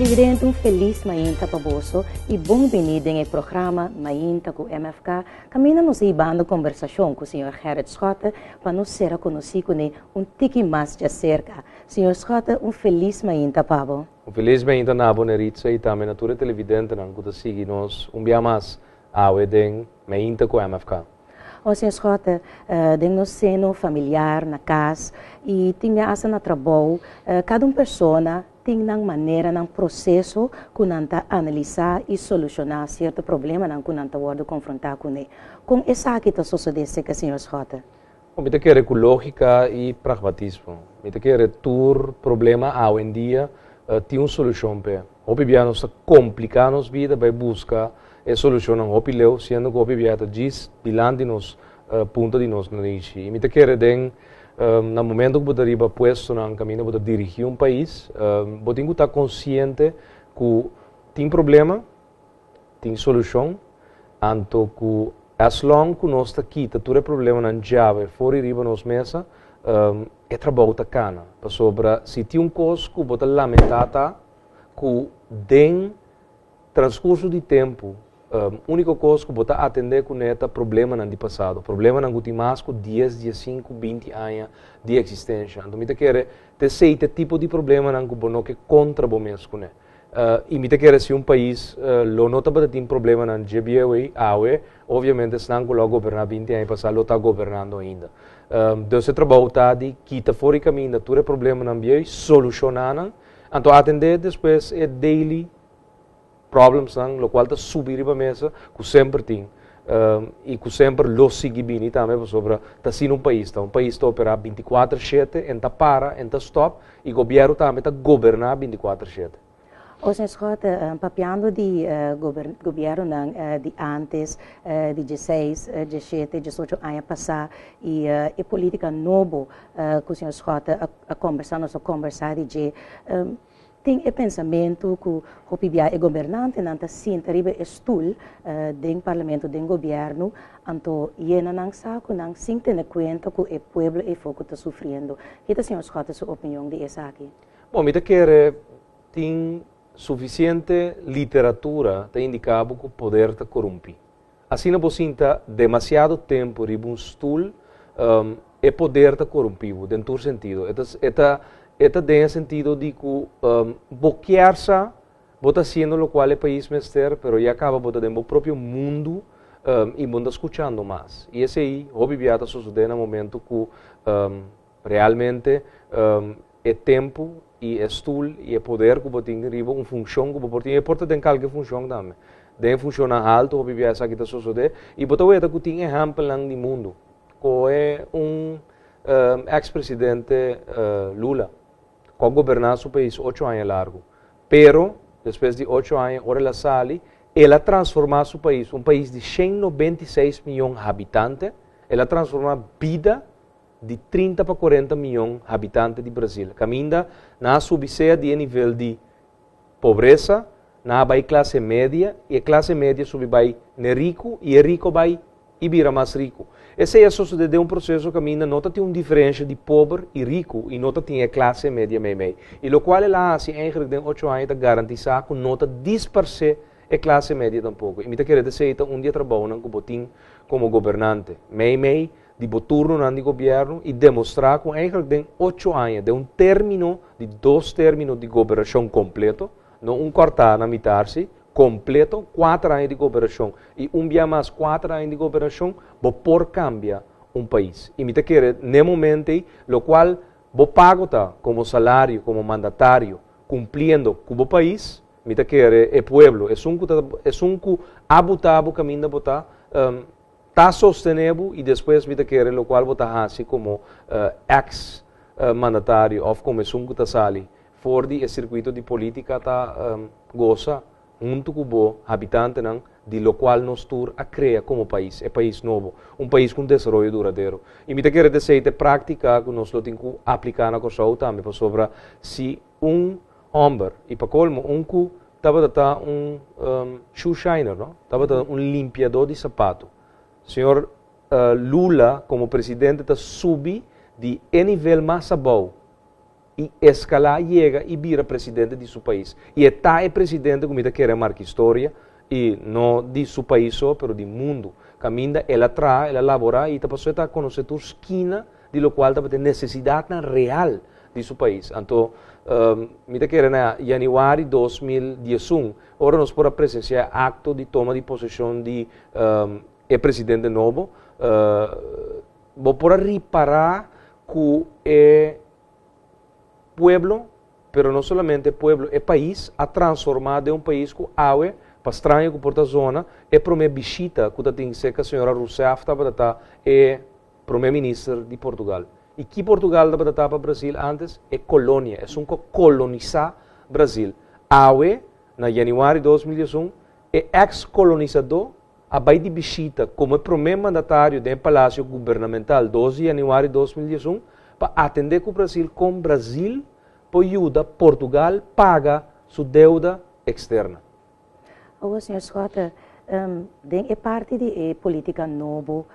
Televidente, un felis mainta pa boso i bon bini den e programa Mainta ku MFK, kaminda nos ta hibando kombersashon ku señor Gerrit Schotte pa nos sera konosí kuné un tiki mas djaserka. Señor Schotte, un felis mainta pa bo. Un felis mainta na bo, Neritza, i tambe na tur e televidentenan ku ta sigui nos un bia mas awe den Mainta ku MFK. O señor Schotte, den nos seno familiar, na kas i tin bia asta na trabou, kada un persona tin nan manera, nan proseso ku nan ta analisá i solushoná sierto problemanan ku nan ta wòrdu konfrontá kuné. Kon esaki ta sosodé serka señor Schotte? Bon, mi ta kere ku lógika i pragmatismo. Mi ta kere tur problema awendia tin un solushon p'e. Hopi bia nos ta kompliká nos bida bai buska e solushonnan hopi leu, siendo ku hopi bia ta djis dilanti nos punta di nos nanishi. I mi ta kere den na momento ku bo ta riba puestonan kaminda bo ta dirigí un pais, bo tin ku ta konsiente ku tin problema, tin solushon, anto ku as long ku nos ta kita tur e problemanan djawe for di riba nos mesa, e trabou ta kana. Pasobra si tin un kos ku bo ta lamentá ta ku den transkurso di tempu, úniko kos ku bo ta atendé kuné ta problemanan di pasado, problemanan ku tin mas ku dies, diesinku, binti aña di eksistensha. Anto mi ta kere ta esei ta e tipo di problemanan ku bo no ke kontra bo mes kuné. I mi ta kere si un pais lo no tabata tin problemanan dje bieu ei, awe, obviamente esnan ku lo a goberná 20 aña pasá lo ta gobernando ainda. Dus e trabou ta di kita for di kaminda tur e problemanan bieu i solushoná nan, anto atendé despues e daily problemsnan, lokual ta subi riba mesa ku semper tin i ku semper lo sigui bini tambe pasobra ta asina un pais ta. Un pais ta operá 24/7, en ta para, en ta stòp i gobièrnu tambe ta goberná 24/7. O señor Schotte, papiando di gobièrnunan di ántes, di 16, 17, 18 aña pasá i e polítika nobo ku señor Schotte a kombersá, nos a kombersá di dje, tin e pensamentu ku hopi bia e gobernantenan ta sinta riba e stul den parlamento, den gobièrnu, anto yena nan sakunan sin tene kuenta ku e pueblo eyfo ku ta sufriendo. Ki ta señor Schotte su opinion di esaki? Bon, mi ta kere tin sufisiente literatura ta indiká bo ku poder ta korumpí. Asina bo sinta demasiado tempu riba un stul, e poder ta korumpí bo den tur sentido. E ta e ta e ta den e sentido di ku bo kier sa bo ta hasiendo lokual e pais mester, pero ya kaba bo ta den bo propio mundu i bo no ta skuchando mas. I esei hopi bia ta sosodé na momento ku realmente e tempu i e stul i e poder ku bo tin riba un funshon ku bo por tin, e por ta den kalke funshon tambe. Den e funshonnan haltu hopi bia esaki ta sosodé i bo ta weta ku tin ehèmpelnan di mundu. Kohe un eks presidente Lula ku a goberná su pais ocho aña largu, pero despues di ocho aña ora el a sali el a transformá su pais, un pais di 196 miyon habitante, el a transformá bida di 30 pa 40 miyon habitante di Brasil. Kaminda nan a subi sea di e nivel di pobresa, nan a bai klase media i e klase media subi bai n'e riku i e riku bai i bira mas riku. Esei a sosodé den un proseso kaminda no ta tin un diferensha di pober i riku i no ta tin e klase media meimei. I lokual el a hasi eigenlijk den ocho aña ta garantisá ku no ta disparsé e klase media tampoko. I mi ta kere ta esei ta un di e trabounan ku bo tin komo gobernante, meimei di bo turnonan di gobièrnu i demostrá ku eigenlijk den ocho aña, den un término di dos término di goberashon kompleto, no un kòrtá na mitar si, kompleto, kuater aña di goberashon i un bia mas kuater aña di goberashon, bo por kambia un pais. I mi ta kere n'e momento ei, lokual bo pago ta komo salario, komo mandatario, kumpliendo ku bo pais, mi ta kere e pueblo, esun ku ta, esun ku a buta bo kaminda bo ta, ta sostené bo i despues mi ta kere lokual bo ta hasi komo eks mandatario òf komo esun ku ta sali for di e sirkuito di polítika ta gosa huntu ku bo habitantenan di lokual nos tur a krea komo pais, e pais nobo, un pais ku un desaroyo duradero. I mi ta kere ta esei ta e práktika ku nos lo tin ku apliká na Kòrsou tambe pasobra si un hòmber i pa kolmo un ku tabata ta un shoe shiner, no? Tabata un limpiadó di sapatu. Señor Lula komo presidente ta subi di e nivel mas abou. I eskalá yega i bira presidente di su pais. I e ta e presidente ku mi ta kere marka historia, i no di su pais so, pero di mundu. Kaminda el a traha, el a laborá i ta pasobra e ta konosé tur skina di lokual tabata e nesesidatnan real di su pais. Anto, mi ta kere na yanüari 2011, ora nos por a presensiá e akto di toma di poseshon di e presidente nobo, bo por a ripará ku e pueblo, pero no solamente e pueblo, e pais a transformá den un pais ku awe, pa straño ku por ta zona, e promé bishita ku ta tin serka señora Rousseff tabata ta e promé minister di Portugal. I ki Portugal tabata ta pa Brasil antes? E kolonia, esun ku a kolonisá Brasil. Awe, na yanüari 2011, e eks kolonisadó a bai di bishita komo e promé mandatario den e Palasio Gubernamental 2 di yanüari 2011 pa atendé ku Brasil kon Brasil por yuda Portugal paga su deuda eksterna. Awor, señor Schotte, den e parti di e polítika nobo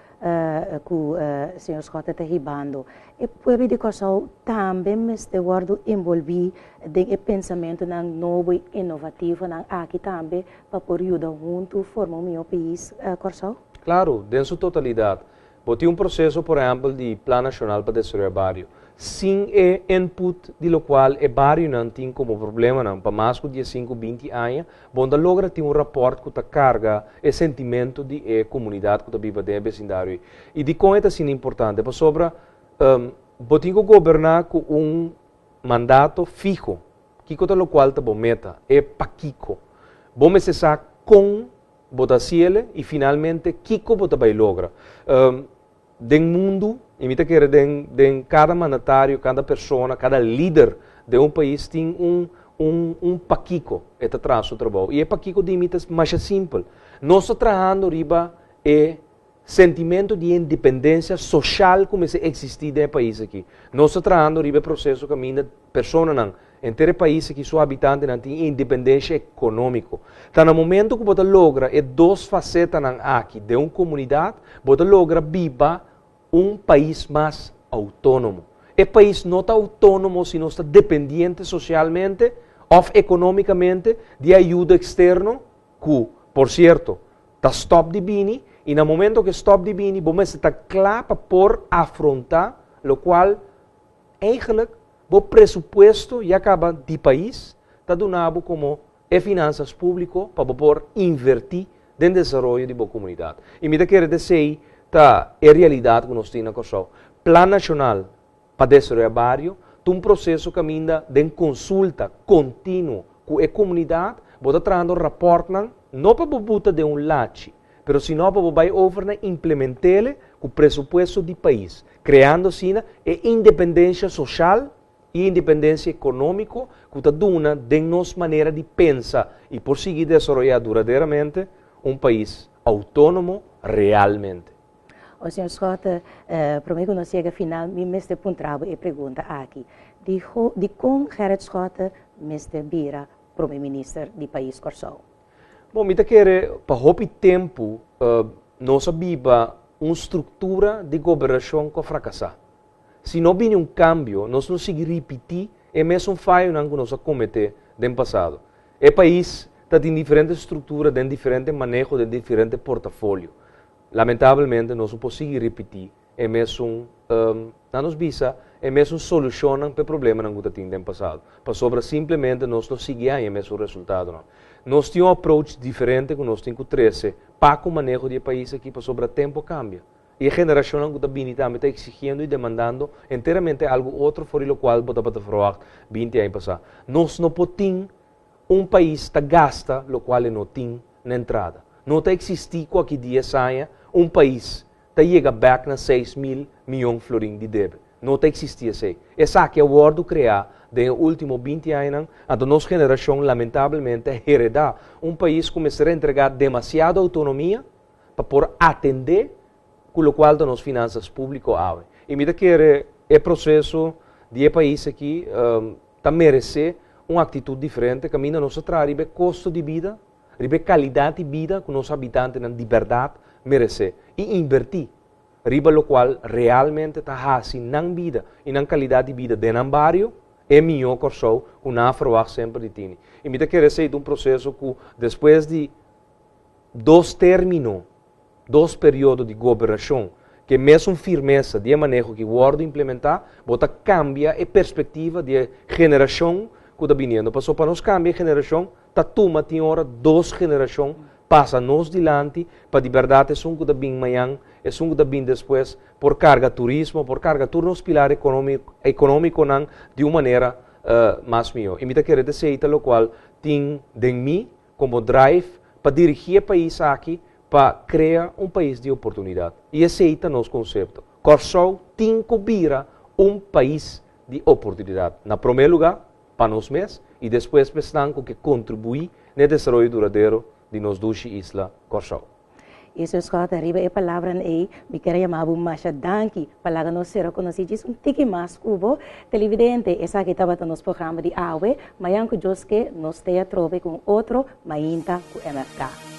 ku señor Schotte ta hibando, e pueblo di Kòrsou tambe mester wòrdu enbolbí den e pensamentunan nobo i inovativonan aki tambe pa por yuda huntu forma un mihó pais, Kòrsou? Klaru, den su totalidat. Bo tin un proseso, por ehèmpel, di Plan Nashonal pa Desaroyá Bario. Sin e input di lokual e barionan tin komo problemanan pa mas ku 15, 20 aña, bo no ta logra tin un rapòrt ku ta karga e sentimentu di e komunidat ku ta biba den e besindario ei. I dikon e ta asina importante? Pasobra bo tin ku goberná ku un mandato fiho. Kiko ta lokual ta bo meta? E pakiko. Bo mester sa kon bo ta hasiele i finalmente kiko bo ta bai logra. Den mundu, i mi ta kere den den kada mandatario, kada persona, kada lider den un pais tin un un un pakiko e ta traha su trabou. I e pakiko di mi ta masha simpel. Nos ta trahando riba e sentimentu di independensia soshal ku mester eksistí den e pais aki. Nos ta trahando riba e proseso kaminda personanan henter e pais aki su habitantenan tin independensia ekonómiko. Ta na momento ku bo ta logra e dos fasetanan aki den un komunidat, bo ta logra biba un pais mas outónomo. E pais no ta outónomo si nos ta dependiente sosialmente òf ekonómikamente di ayudo eksterno ku, por sierto, ta stòp di bini i na momento ku e stòp di bini bo mester ta kla pa por afrontá lokual eigenlijk bo presupuesto ya kaba di pais ta duna bo komo e finansas públiko pa bo por invertí den desaroyo di bo komunidat. I mi ta kere ta esei ta e realidat ku nos tin na Kòrsou. Plan Nashonal pa Desaroyá Bario ta un proseso kaminda den konsulta kontinuo ku e komunidat bo ta trahando rapòrtnan no pa bo buta den un lachi pero sino pa bo bai over na implement'ele ku presupuesto di pais, kreando asina e independensia soshal i independensia ekonómiko ku ta duna den nos manera di pensa i por sigui desaroyá duraderamente un pais outónomo realmente. O señor Schotte, promé ku nos yega final mi mester puntra bo e pregunta aki, Dikon Gerrit Schotte mester bira Prome Minister di pais Kòrsou? Bon, mi ta kere pa hopi tempu nos a biba un struktura di gobernashon ku a frakasá. Si no bini un kambio, nos lo sigui ripití e mesun fayonan ku nos a kometé den pasado. E pais ta tin diferente struktura den diferente maneho, den diferente portafolio. Lamentablemente nos no por sigui ripití e mesun, nan nos bisa, e mesun solushonnan pa e problemanan ku ta tin den pasado, pasobra simplemente nos lo sigui haña e mesun resultadonan. Nos tin un approach diferente ku nos tin ku trese pa ku maneho di e pais aki pasobra tempu a kambia i e generashonnan ku ta bini tambe ta eksigiendo i demandando enteramente algu otro for di lokual bo tabata verwagt 20 aña pasá. Nos no por tin un pais ta gasta lokual e no tin na entrada. No ta eksistí ku aki 10 aña un pais ta yega bèk na 6000 mion florin di debe. No ta eksistí esei. Esaki a wòrdu kreá den e último 20 añanan, anto nos generashon lamentablemente a heredá un pais ku mester a entregá demasiado outonomia pa por atendé ku lokual ta nos finansas públiko awe. I mi ta kere e proseso di e pais aki ta meresé un aktitut diferente kaminda nos ta traha riba e kosto di bida, riba e kalidat di bida ku nos habitantenan di bèrdat meresé i invertí riba lokual realmente ta hasi nan bida i nan kalidat di bida den nan bario. E mihó Kòrsou ku nan a ferwagt semper di tini. I mi ta kere esei ta un proseso ku despues di dos término, dos periodo di gobernashon, ku e mesun firmesa di e maneho ki wòrdu implementá, bo ta kambia e perspektiva di e generashon ku ta biniendo. Pasobra pa nos kambia e generashon ta tuma tin ora dos generashon pasa nos dilanti pa di bèrdat esun ku ta bin mañan, esun ku ta bin despues por karga turismo, por karga tur nos pilar ekonómikonan di un manera mas mihó. I mi ta kere ta esei ta lokual tin den mi komo drive pa dirigí e pais aki pa krea un pais di oportunidat. I esei ta nos konsepto. Kòrsou tin ku bira un pais di oportunidat, na promé lugá pa nos mes i despues pa esnan ku ke kontribuí na e desaroyo duradero di nos dushi isla Kòrsou. Yesus Scott, riba e palabranan ei, mi kier a yama bo masha danki pa laga nos sera konosí djis un tiki mas ku bo. Televidente, esaki tabata nos programa di awe. Mañan ku Dios ke, nos te atrobe ku un otro Mainta ku MFK.